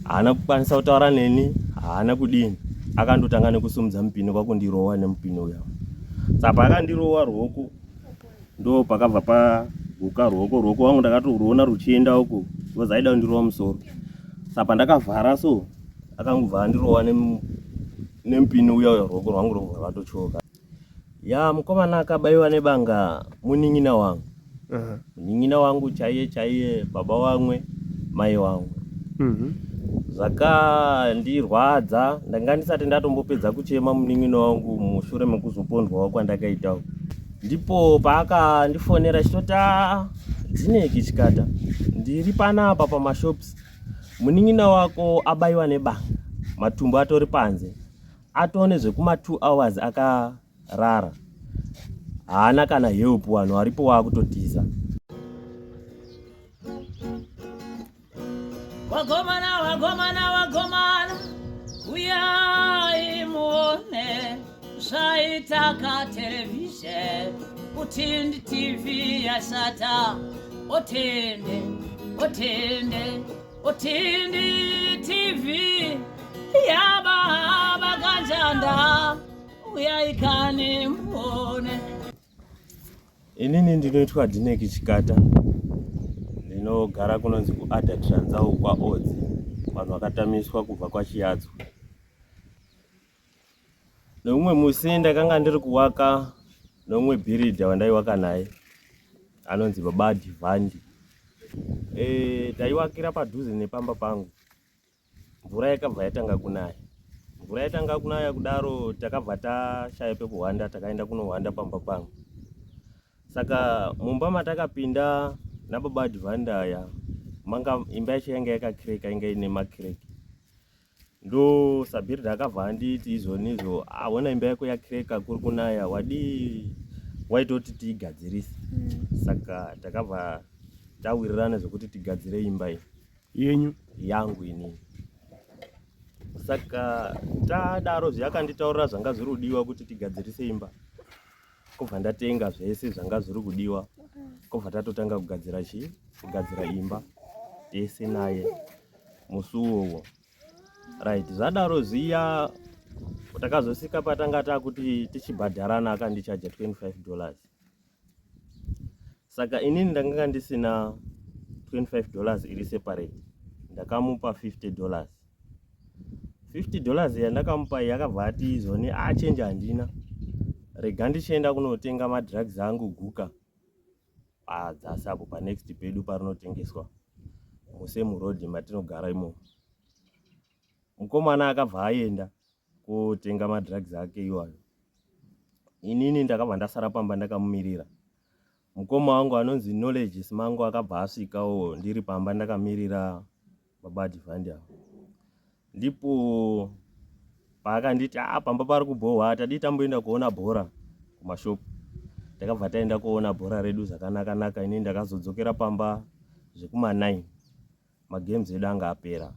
Haana kukwanisa kutaura neni, haana kudini, akandotanga nekusumudza mupini kwakundirowa nemupini uya. Saka paakandirowa ruoko ndo pakabva paguka ruoko, ruoko wangu ndakatoruona ruchienda uko because aida kundirowa musoro. Saka pandakavhara so akangobva andirowa nemupini uya uya, ruoko rwangu rwobva rwatotyoka. Ya mukomana akabaiwa nebanga munin'ina wangu. Munin'ina wangu chaiye chaiye, baba wamwe mai wangu. Zvakandirwadza, ndanga ndisati ndatombopedza kuchema munin'ina wangu mushure mekuzopondwawo kwandakaitawo. Ndipo paakandifonera achitoti, "Ah, Dzineki Chikata, ndiri panapa pamashops, munin'ina wako abaiwa nebanga, matumbu atori panze, atone zvekuma 2 hours akarara, haana kana help, vanhu varipo wakutotiza." Wagomana, wagomana, wagomana, uyai muone zvaitaka television, Utindi TV yashata. Otende, otende, Utindi TV yababa kanjanda, uyai kani muone. Inini ndinoitwa Dineki Chikata, ndinogara kunonzi kuAda Tranzau kwaOdzi, vanhu vakatamiswa kubva kwaChiyadzwa. Neumwe musi ndakanga ndiri kuwaka neumwe bhiridha wandaiwaka naye anonzi Baba Dhivhandi. Taiwakira padhuze nepamba pangu. Mvura yakabva yatanga kunaya. Mvura yatanga kunaya kudaro takabva tashaya pekuhwanda, takaenda kunohwanda pamba pangu. Saka mumba matakapinda naBaba Dhivhandi aya, manga imba yacho yanga yakakireka, inga ine makireki. Ndo Sabirda akabva anditi izvonizvo, ahona imba yako yakireka, kuri kunaya, wadii waitoti tiigadzirise. Saka takabva tawirirana zvekuti tigadzire imba iyi yenyu yangu inini. Saka tadaro zviya akanditaurira zvanga zviri kudiwa kuti tigadzirise imba, kobva ndatenga zvese zvanga zviri kudiwa, kobva tatotanga kugadzira chii, kugadzira imba tese naye musi uwowo. Right, zvadaro zviya takazosvika patanga takuti tichibhadharana, akandichaja $25. Saka inini ndakanga ndisina $25 iri separate, ndakamupa $50. $50 yandakamupa iyi akabva ati izvoni, ah, change handina, rega ndichienda kunotenga madrugs angu guka padzasi apo panext pedu parinotengeswa musame road matinogara imomo. Mukomana akabva aenda kotenga madrugs ake iwayo, inini ndakabva ndasara pamba ndakamumirira. Mukoma wangu anonzi Knowledge Simango akabva asvikawo ndiri pamba ndakamirira Baba Dhivhandi avo. Ndipo paakanditi, ah, pamba pari kubhohwa, tadii tamboenda kuona bhora kumashopu. Takabva taenda kuona bhora redu zvakanaka naka. Inini ndakazodzokera pamba zvekuma 9, magames edu anga apera.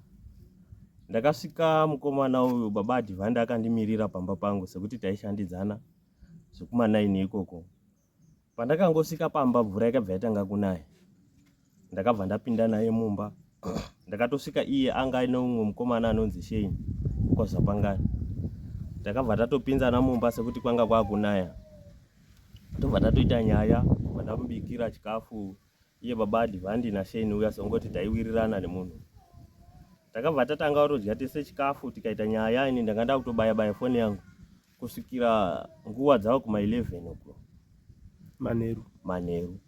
Ndakasvika mukomana uyu Baba Dhivhandi akandimirira pamba pangu sekuti taishandidzana zvekuma 9 ikoko. Pandakangosvika pamba mvura yakabva yatanga kunaya, ndakabva ndapinda naye mumba. Ndakatosvika iye anga aine umwe mukomana anonzi Shane kwaZvapangani. Takabva tatopinzana mumba sekuti kwanga kwakunaya, tobva tatoita nyaya, bva ndamubikira chikafu iye Baba Dhivhandi naShane uya, songoti taiwirirana nemunhu. Takabva tatanga kutodya tese chikafu, tikaita nyaya. Ini ndanga ndakutobaya baya foni yangu kusvikira nguva dzava kuma 11 uko manheru. Manheru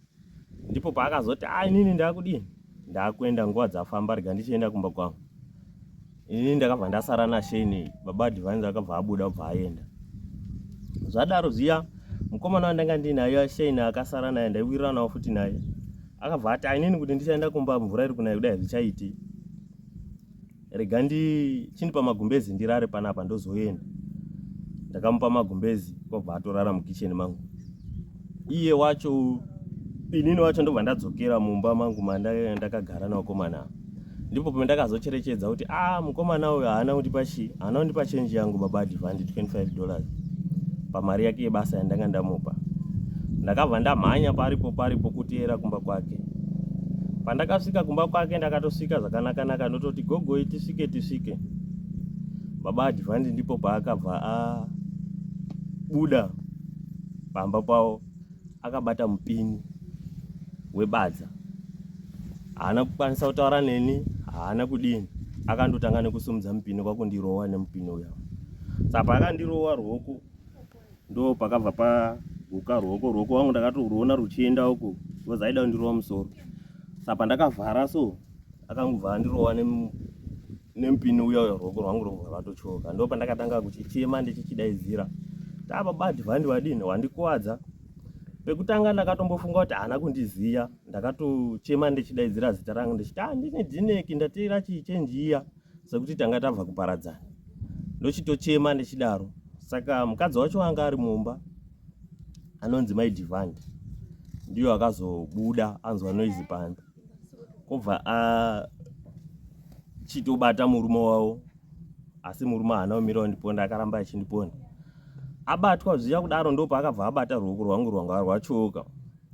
ndipo paakazoti, ah, inini ndakudini, ndakuenda, nguva dzafamba, rega ndichienda kumba kwangu. Inini ndakabva ndasara naShane. Baba Dhivhandi akabva abuda kubva aenda. Zvadaro zviya mukomana wandanga ndinaye Shane akasara naye, ndaiwiriranawo futi naye, akabva ati, inini kuti ndichaenda kumba mvura iri kunaya kudai hazvichaiti, rega ndichindipa magumbezi ndirare panapa ndozoenda. Ndakamupa magumbezi kwabva atorara mukicheni mangu iye wacho. Inini wacho ndobva ndadzokera mumba mangu mandakagara nevakomana. Ndipo pandakazocherechedza kuti, ah, mukomana uyu haana kundipa chii, haana kundipa chenji yangu Baba Dhivhandi, $25 pamari yake yebasa yandanga ndamupa. Ndakabva ndamhanya paripo paripo kuteera kumba kwake. Pandakasvika kumba kwake ndakatosvika zvakanaka-naka ndototi gogoi tisvike tisvike. Baba Adhivhandi ndipo paakabva abuda pamba pavo akabata mupini webadza. Haana kukwanisa kutaura neni, haana kudini. Akandotanga nekusimudza mupini kwakundirowa nemupini uya. Saka paakandirowa ruoko ndo pakabva paguka ruoko ruoko wangu ndakatoruona ruchienda uku because aida kundirova musoro saka pandakavhara so akangobva andirova nemupini uya uya ruoko rwangu robva rwatotyoka ndo pandakatanga kuchichema ndichichidaidzira tababa dhivhandi vadini wandikuwadza pekutanga ndakatombofunga kuti haana kundiziya ndakatochema ndichidaidzira zita rangu ndichiti ah, ndine dhineki ndateera chichenjiya sekuti tanga tabva kuparadzana ndochitochema ndichidaro saka mukadzi wacho anga ari mumba anonzi mai divand ndiyo akazobuda anzwa noise panze kobva achitobata murume wavo asi murume haana kumira kundiponda akaramba achindiponda abatwa zviya kudaro ndopaakabva abata ruoko rwangu rwanga rwatyoka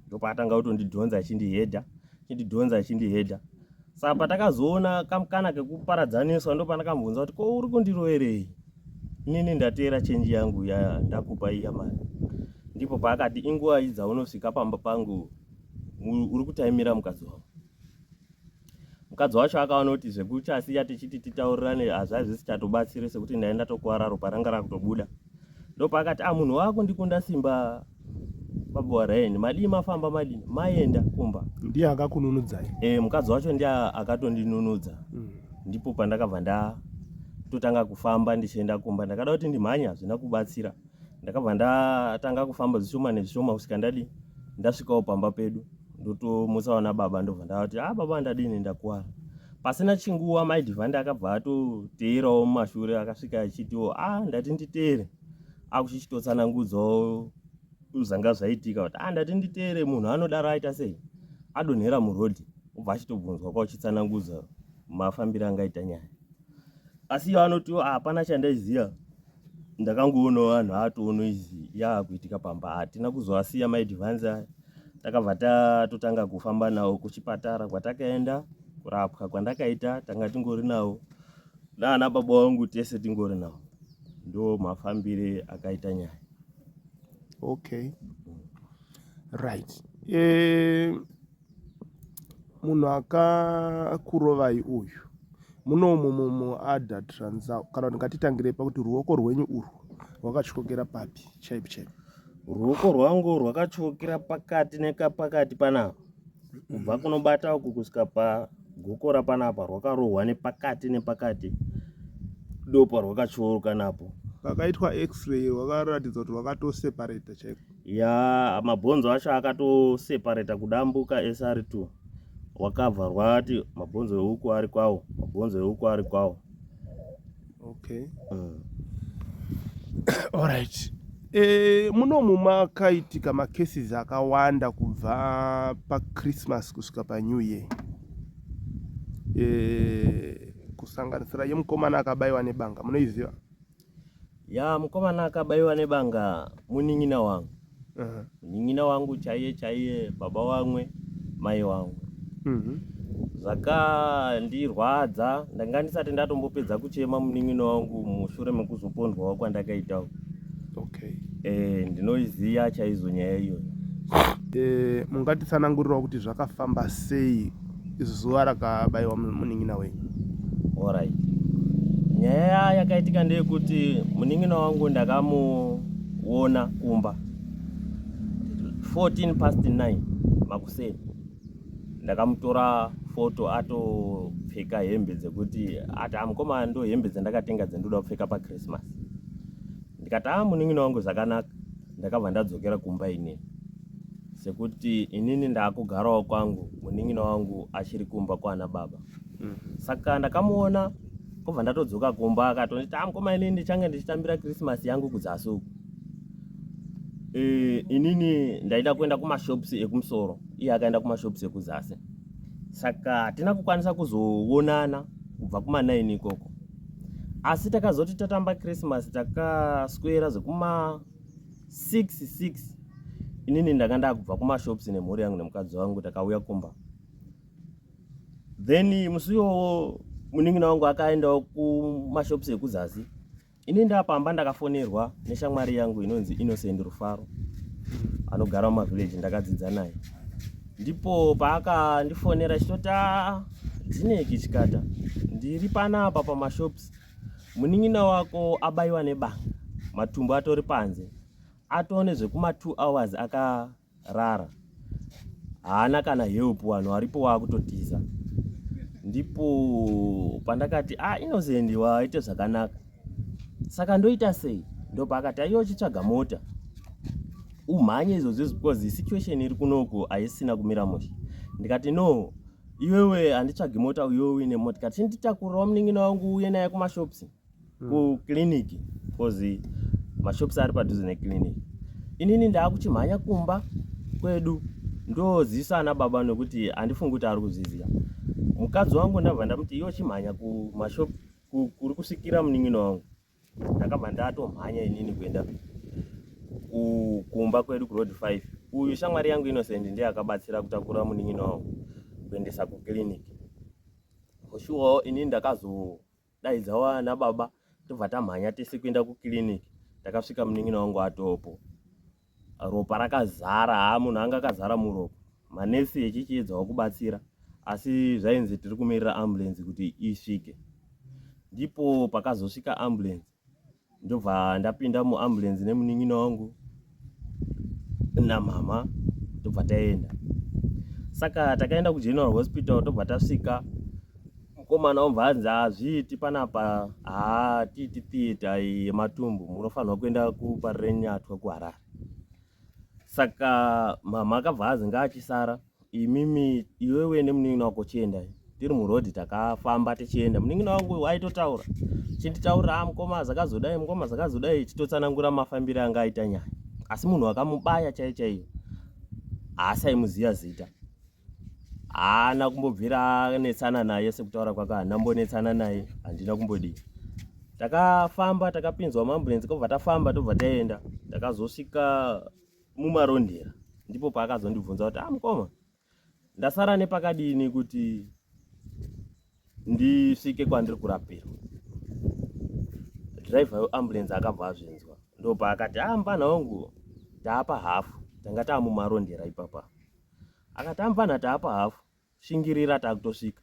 ndopaatanga kutondidhonza achindihedha achindidhonza achindihedha Saka patakazoona kamukana kekuparadzaniswa ndopandakamubvunza kuti ko uri kundiroverei inini ndateera chenji yangu ya ndakupa iya mari. Ndipo paakati inguva dzaunosvika pamba pangu uri kutaimira mukadzi wangu. Mukadzi wacho akaona kuti zvekuchasiya tichiti titaurirane hazvazvisichatobatsire sekuti ndai ndatokuwara ropa ranga rakutobuda. Ndopaakati ah munhu wakundikunda simba baba waRyan madii mafamba madii maenda kumba. Ndiye akakununudzai? Eh, mukadzi wacho ndiye akatondinunudza. Ndipo pandakabva ndatotanga kufamba ndichienda kumba. Ndakada kuti ndimhanye hazvina kubatsira. Ndakabva ndatanga kufamba zvishoma nezvishoma kusvika ndadii ndasvikawo pamba pedu ndotomutsa vana baba ndobva ndavati ah baba ndadini ndakuwara. Pasina chinguva mai Divandi akabva atoteerawo mumashure akasvika achitiwo ah ndati nditeere akuchichitotsanangudzawo zvanga zvaitika kuti ah ndati nditeere munhu anodaro aita sei adonhera muroad obva achitobvunzwa kwauchitsanangudza mafambiro angaita nyaya asi iye anotiwo ah, hapana chandaiziva ndakangoonawo vanhu atoono izi yaakuitika pamba hatina kuzoasiya maadvance aya takabva tatotanga kufamba nawo kuchipatara kwatakaenda kurapwa kwandakaita tanga tingori nawo naana baba wangu tese tingori nawo ndo mafambire akaita nyaya okay right e, munhu akakurovai uyu munomu muada transa kana kuti ngatitangirei pakuti ruoko rwenyu urwu rwakatyokera papi chaipo chaipo ruoko rwangu rwakatyokera pakati nekapakati panapa kubva kunobata uku kusvika pagokora panapa rwakarohwa nepakati nepakati dopa rwakatyoroka napo pakaitwa x-ray rwakaratidza kuti rwakatoseparata chaiko ya mabhonzo acho akatoseparata kudambuka sr2 rwakabva rwati mabhonzo euku ari kwawo mabhonzo euku ari kwawo okay Alright. E, munomu makaitika macases akawanda kubva pachristmas kusvika panew year e, kusanganisira yemukomana akabaiwa nebanga munoiziva ya mukomana akabaiwa nebanga munin'ina wangu munin'ina wangu chaiye chaiye baba wamwe mai wangu Zvakandirwadza ndanga ndisati ndatombopedza kuchema munin'ina wangu mushure mekuzopondwawo kwandakaitawo okay. E, ndinoiziva chaizvo nyaya iyoyo e, mungatitsanangurirawo kuti zvakafamba sei zuva rakabaiwa munin'ina wenyu Alright. Nyaya yakaitika ndeyekuti munin'ina wangu ndakamuona kumba 14 past 9 makuseni ndakamutora foto atopfeka hembe dzekuti ati amukoma ndo hembe dzandakatenga dzandoda kupfeka pachristmas ndikati a munin'ina wangu zvakanaka ndakabva ndadzokera kumba inini sekuti inini ndaakugarawo kwangu munin'ina wangu achiri kumba kwana baba Saka ndakamuona kobva ndatodzoka kumba akatonditi ah mukoma inini ndichange ndichitambira Christmas yangu kudzasi uku. E, inini ndaida kuenda kumashops ekumusoro iye akaenda kumashops ekuzasi. Saka hatina kukwanisa kuzoonana kubva kuma 9 ikoko. Asi takazoti tatamba Christmas takaswera zvekuma 6 6 inini ndanga ndakubva kumashops nemhuri yangu nemukadzi wangu takauya kumba. Then musi iwowo munin'ina wangu akaendawo kumashops ekuzasi. Ini ndapamba ndakafonerwa neshamwari yangu inonzi Innocent Rufaro anogara mumavillage, ndakadzidza naye. Ndipo paakandifonera achitoti ah, Dzineki Chikata, ndiri panapa pamashops, munin'ina wako abaiwa nebanga, matumbu atori panze, atone zvekuma 2 hours akarara, haana kana help, vanhu varipo wakutotiza. Ndipo pandakati ah, Innocent waite zvakanaka, saka ndoita sei? Ndopaakati aiwa, uchitsvaga mota umhanye izvozvo because situation iri kunoku haisina kumira mushe. Ndikati no, iwewe handitsvagi mota, iwewe uine mota. Kati chinditakurawo munin'ina wangu uye naye kumashops, kuclinic, because mashops ari padhuze neclinic. Inini ndaakuchimhanya kumba kwedu ndozivisa ana baba nekuti handifungi kuti ari kuzviziva. Mukadzi wangu ndabva ndamuti iwe chimhanya kumashop kuri kusvikira munin'ina wangu. Ndakabva ndatomhanya inini kuenda kumba kwedu kuroad 5. Uyu shamwari yangu Innocent ndiye akabatsira kutakura munin'ina wangu kuendesa kuclinic. Shuwawo inini ndakazodaidza vana baba, tobva tamhanya tese kuenda kuclinic. Takasvika munin'ina wangu atopo, ropa rakazara, haa munhu anga akazara muropa. Manesi echichiedzawo kubatsira, asi zvainzi tiri kumirira ambulance kuti isvike. Ndipo pakazosvika ambulance, ndobva ndapinda muambulance nemunin'ina wangu namama, tobva taenda. Saka takaenda kuGeneral Hospital, tobva tasvika, mukomana wobva anzi hazviiti panapa, haa tiiti theatre yematumbu, munofanirwa kuenda kuParirenyatwa kuHarare. Saka mama akabva azi ngaachisara, imimi iwewe nemunin'ina wako chiendai. Tiri murodhi takafamba tichienda, munin'ina wangu aitotaura chinditaurira, ah mukoma zvakazodai, mukoma zvakazodai, chitotsanangura mafambiro anga aita nyaya, asi munhu akamubaya chaiyo chaiyo haasaimuziva zita, haana kumbobvira anetsana naye. Sekutaura kwake, handina kumbonetsana naye, handina kumbodii. Takafamba, takapinzwa muambulance, kobva tafamba, tobva taenda. Takazosvika muMarondera, ndipo paakazondibvunza kuti ah mukoma, ndasara nepakadini kuti ndisvike kwandiri kurapirwa? Driver weambulance akabva azvinzwa, ndopaakati ah mupana wangu, taapa hafu, tanga taamuMarondera ipapa. Akati amupana, taapa hafu, shingirira, takutosvika.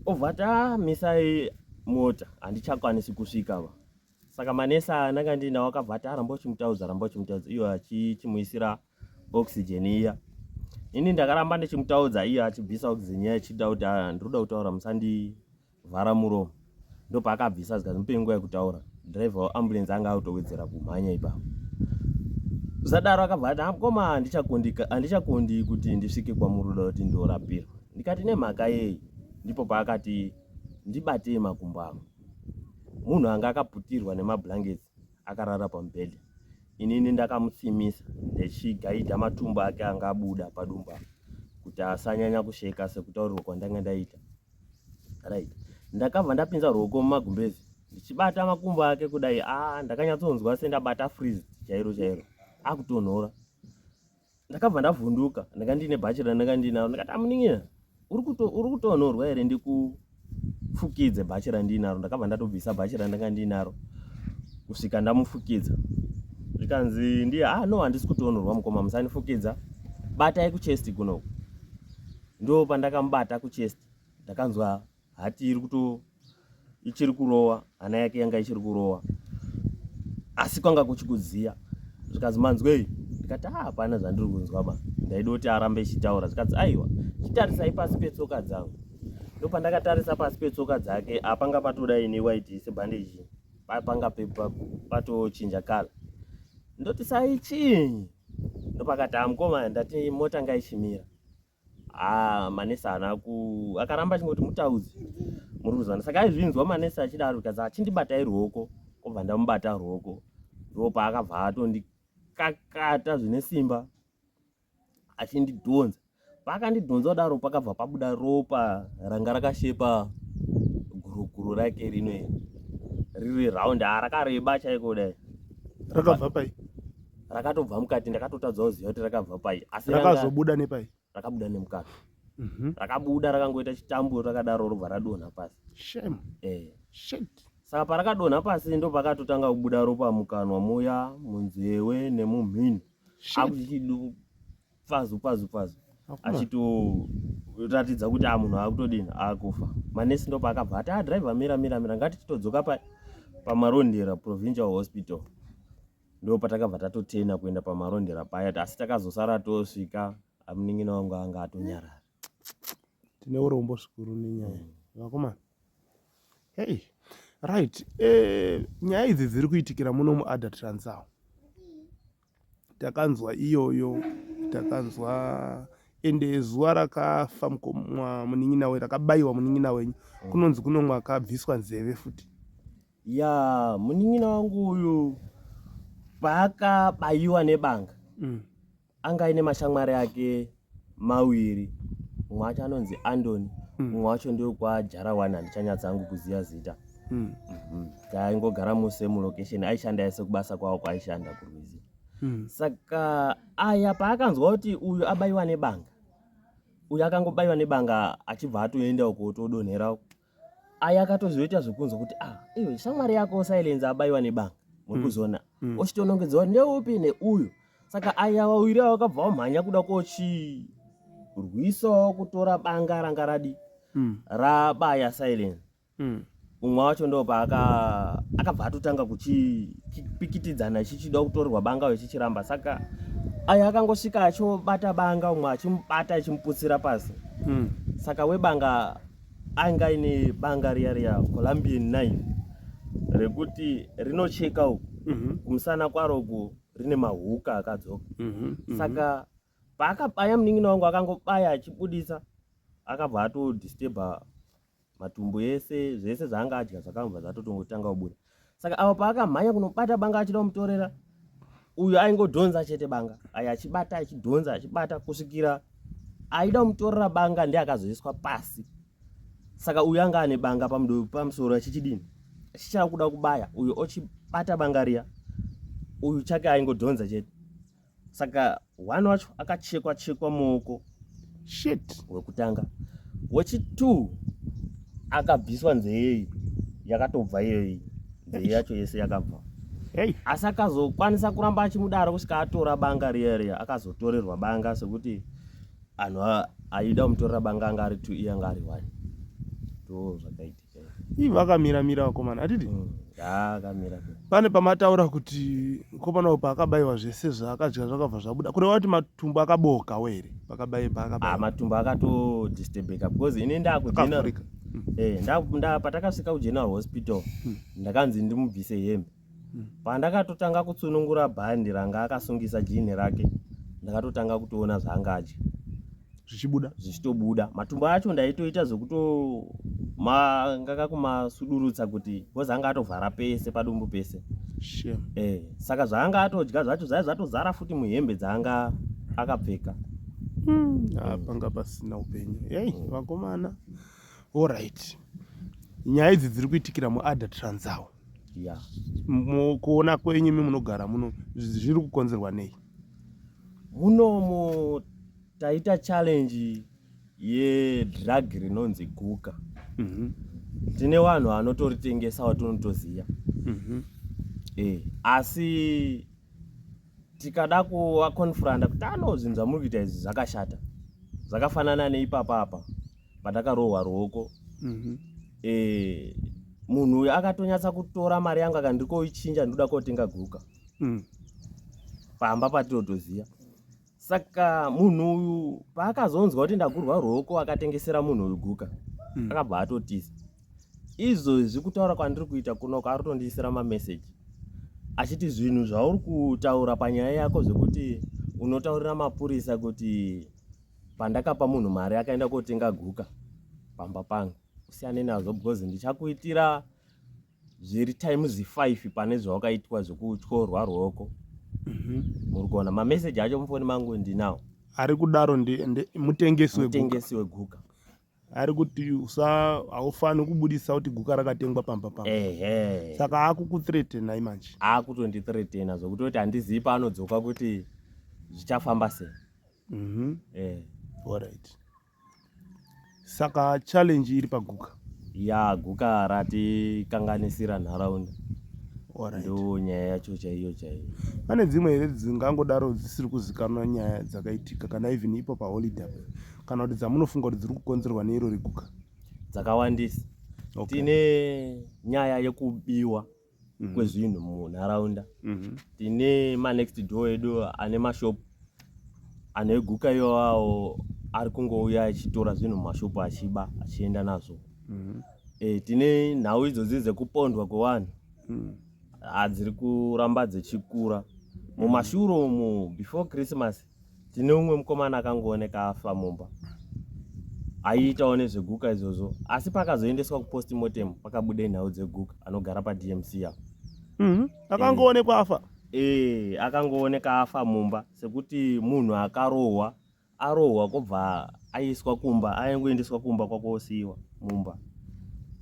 Obva tamisai mota, handichakwanisi kusvika va. Saka manesi andanga ndinawo akabva ati aramba uchimutaudza, ramba uchimutaudza, iyo achichimuisira oxygen iya. Ini ndakaramba ndichimutaudza, iye achibvisa oxygen iya, achida kuti ah, ndiri kuda kutaura, musandivhara muromo. Ndopaakabvisa, zvikanzi mupe nguva yekutaura. Driver weambulance anga akutowedzera kumhanya ipapo. Zvadaro akabva ati mukoma, handichakundi kuti ndisvike kwamuruda kuti ndorapirwa. Ndikati nemhaka yei? Ndipo paakati ndibatei makumbo angu. Munhu anga akaputirwa nemablankets akarara pamubhedha, inini ndakamutsimisa ndichigaidha matumbu ake anga abuda padumbu apa kuti asanyanya kusheka, sekutaurirwa kwandanga ndaita. Right, ndakabva ndapinza ruoko mumagumbezi ndichibata makumbo ake kudai, a ndakanyatsonzwa sendabata freeze chairo chairo, akutonhora. Ndakabva ndavhunduka, ndanga ndine bhachi randanga ndinaro. Ndikati amunin'ina, uri kutonhorwa here? Ndikufukidze bhachi randinaro. Ndakabva ndatobvisa bhachi randanga ndinaro kusvika ndamufukidza. Zvikanzi ndiye ah no, handisi kutonhorwa mukoma, musandifukidza, batai kuchest kunoku. Ndo pandakamubata kuchest, ndakanzwa hati iri kuto ichiri kurova, hana yake yanga ichiri kurova, asi kwanga kuchikudziya. Zvikanzi manzwei? Ndikati ah, hapana zvandiri kunzwa ba, ndaida kuti arambe ichitaura. Zvikanzi aiwa, chitarisai pasi petsoka dzangu. Ndopandakatarisa pasi petsoka dzake, apanga patodai newhite sebhandeji, panga patochinja kala. Ndoti sai chinyi? Ndopakati amukoma, ndati mota ngaichimira. Ah, manesi haana ku akaramba achingoti mutaudzi, muri kuzwana. Saka aizvinzwa manesi achidaro, zvikanzi achindibatai ruoko, kobva ndamubata ruoko. Ndopaakabva atondikakata zvine simba achindidhonza. Paakandidhonza kudaro, pakabva pabuda ropa ranga rakashepa guruguru rake rino iri, riri round, rakareba chaiko kudai. Rakabva pai? Rakatobva mukati, ndakatotadza kuziva kuti rakabva pai, asi rakazobuda nepai? Rakabuda nemukati. Rakabuda rakangoita chitambo rakadaro robva radonha pasi. Shame. Shit. Saka parakadonha pasi ndopakatotanga kubuda ropa mukanwa muya, munzewe nemumhino. Akuchichidu pazu pazu pazu achitoratidza kuti a munhu akutodini akufa. Manesi ndopaakabva ati a driver mira mira mira ngatichitodzoka pa paMarondera Provincial Hospital. Ndo patakabva tatotena kuenda paMarondera paya, asi takazosara tosvika amunin'ina wangu anga atonyarara. Tine urombo zvikuru nenyaya vakomana. Hey, right. Nyaya idzi dziri kuitikira muno muAdda Transau. Takanzwa iyoyo, takanzwa ende zuva rakafa munin'ina wenyu, rakabayiwa munin'ina wenyu, kunonzi kuno mwakabviswa nzeve futi. Ya, munin'ina wangu uyu paakabayiwa nebanga anga aine mashamwari ake mawiri, mumwe wacho anonzi Andoni, mumwe wacho ndewekwaJarawani, handichanyatsa hangu kuziva zita. Taingogara muse mulocation, aishanda ese kubasa kwavo kwaaishanda kurwizi. Saka aya paakanzwa kuti uyu abayiwa nebanga, uyu akangobayiwa nebanga achibva atoenda uko otodonhera uko, aya akatozoita zvekunzwa kuti ah, iwe shamwari yako Silence abayiwa nebanga, muri kuzona ochitonongedza kuti ndeupi neuyu. Saka aya vawiri avo vakabva vamhanya kuda kochirwisawo kutora banga ranga radi rabaya Silence. Umwe wacho ndo paaka akabva atotanga kuchipikitidzana chichida kutorerwa banga uyo chichiramba. Saka aya akangosvika achobata banga, umwe achimubata achimuputsira pasi. Saka webanga anga aine banga riya riya Colombian knife rekuti rinocheka uku kumusana kwaro uku rine mahuka akadzoka. Saka paakabaya munin'ina wangu akangobaya achibudisa, akabva atodisturba matumbu ese, zvese zvaanga adya zvakabva zvatotongotanga kubuda. Saka avo paakamhanya kunobata banga achida kumutorera, uyu aingodhonza chete banga, aya achibata achidhonza achibata kusvikira aida kumutorera banga ndiye akazoiswa pasi. Saka uyu anga ane banga pamusoro achichidini, achichava kuda kubaya uyu, ochibata banga riya, uyu chake aingodhonza chete. Saka one wacho akachekwa chekwa muoko. Shit. Wekutanga. Wechi2 akabviswa nzeye yakatobva iyoyi, nzeye yacho yese yakabva. Hey. Asi akazokwanisa kuramba achimudaro kusvika atora banga riya riya, akazotorerwa banga sekuti anhu aida kumutorera banga anga ari 2, iye anga ari 1. Ndo zvakaitika. Ii vakamira mira vakomana hatidi. Akamira. Pane pamataura kuti mukomana uyu paakabayiwa zvese zvaakadya zvakabva zvabuda, kureva kuti matumbu akabokawo here paakabaiwa? Matumbu akatodisturbeka because ini ndakugeneral patakasvika kuGeneral Hospital ndakanzi ndimubvise hembe. Pandakatotanga kutsunungura bhandi ranga akasungisa jini rake, ndakatotanga kutoona zvaanga adya zvichibuda, zvichitobuda. Matumbu acho ndaitoita zvekuto mangaka kumasudurutsa kuti because anga atovhara pese padumbu pese. Shame. Saka zvaanga atodya zvacho zvaiva zvatozara futi muhembe dzaanga akapfeka. Panga pasina upenyu. Hey, vakomana. Alright. Nyaya idzi dziri kuitikira muAdda Transau. Kuona kwenyu imi munogara muno, zviri kukonzerwa nei? Munomu taita challenge yedrug rinonzi guka. Tine vanhu vanotoritengesa watinotoziva. Asi tikada kuvakonfranta kuti ano zvinhu zvamuri kuita izvi zvakashata, zvakafanana neipapa apa pandakarohwa ruoko. Munhu uyu akatonyatsa kutora mari yangu akandikoichinja, ndikuda kotenga guka pamba patinotoziva. Saka munhu uyu paakazonzwa kuti ndagurwa ruoko akatengesera munhu uyu guka, akabva atotiza. Izvozvi kutaura kwandiri kuita kunoko ari kutondiisira mameseji achiti zvinhu zvauri kutaura panyaya yako zvekuti unotaurira mapurisa kuti pandakapa munhu mari akaenda kotenga guka pamba pangu, usiyane nazvo because ndichakuitira zviri times 5 pane zvawakaitwa zvekutyorwa ruoko. Muri kuona mameseji acho mufoni mangu ndinawo. Ari kudaro mutengesi weguka. Mutengesi weguka ari kuti haufani kubudisa kuti guka rakatengwa pamba pamba. Saka akukuthreatenai manje? Akutondithreatena zvekutoti handizivi paanodzoka kuti zvichafamba sei. Alright. Saka challenge iri paguka. Ya, guka ratikanganisira nharaunda. Alright. Ndo nyaya yacho chaiyo chaiyo. Pane dzimwe here dzingangodaro dzisiri kuzikanwa nyaya dzakaitika kana even ipo paholiday apa kana kuti dzamunofunga kuti dziri kukonzerwa neiro reguka? Dzakawandisa. Okay. Tine nyaya yekubiwa kwezvinhu munharaunda. Tine manext door edu ane mashop ane guka iwawo ari kungouya achitora zvinhu mumashopu achiba achienda nazvo. Tine nhau idzodzi dzekupondwa kwevanhu dziri kuramba dzichikura mumashure umu. Before Christmas tine umwe mukomana akangooneka afa mumba, aiitawo nezveguka izvozvo, asi pakazoendeswa kupostmortem pakabuda nhau dzeguka. Anogara paDMC apo. Akangoonekwa afa? Akangooneka afa mumba, sekuti munhu akarohwa, arohwa kubva aiswa kumba, aingoendeswa kumba kwakosiyiwa mumba.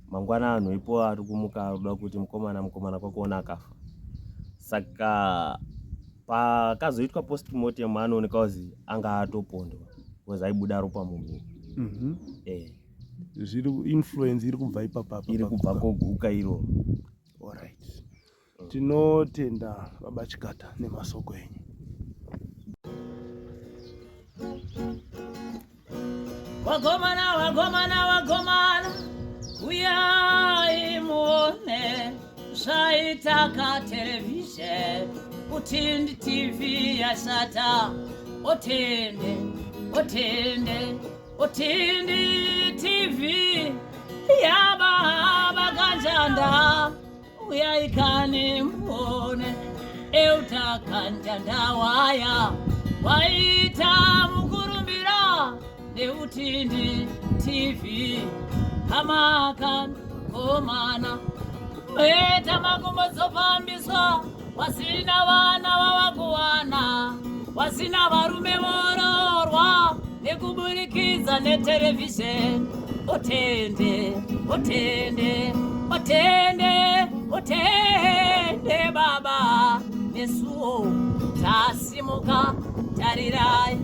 Mangwana anhu ipo ari kumuka aruda kuti mukomana, mukomana, kwakuona akafa. Saka pakazoitwa postmortem anooneka kuzi anga atopondwa because aibuda ropa mumhino. Zviri influence iri kubva ipapapa? Iri kubva koguka iroro. Alright, tinotenda baba Chikata nemasoko enyu. Wagomana, wagomana, wagomana, uyai muone zvaitaka television. Utindi TV yashata. Otende, otende, Utindi TV yababa Kanjanda, uyai kani muone. Euta Kanjanda waya waita mukurumbira neUtindi TV. Hamakan komana meta makumbodzofambiswa, wasina vana vavakuwana, wasina varume vororwa nekuburikidza neterevhizheni. Otende, otende, otende, otende baba, nesuwo tasimuka, tarirai.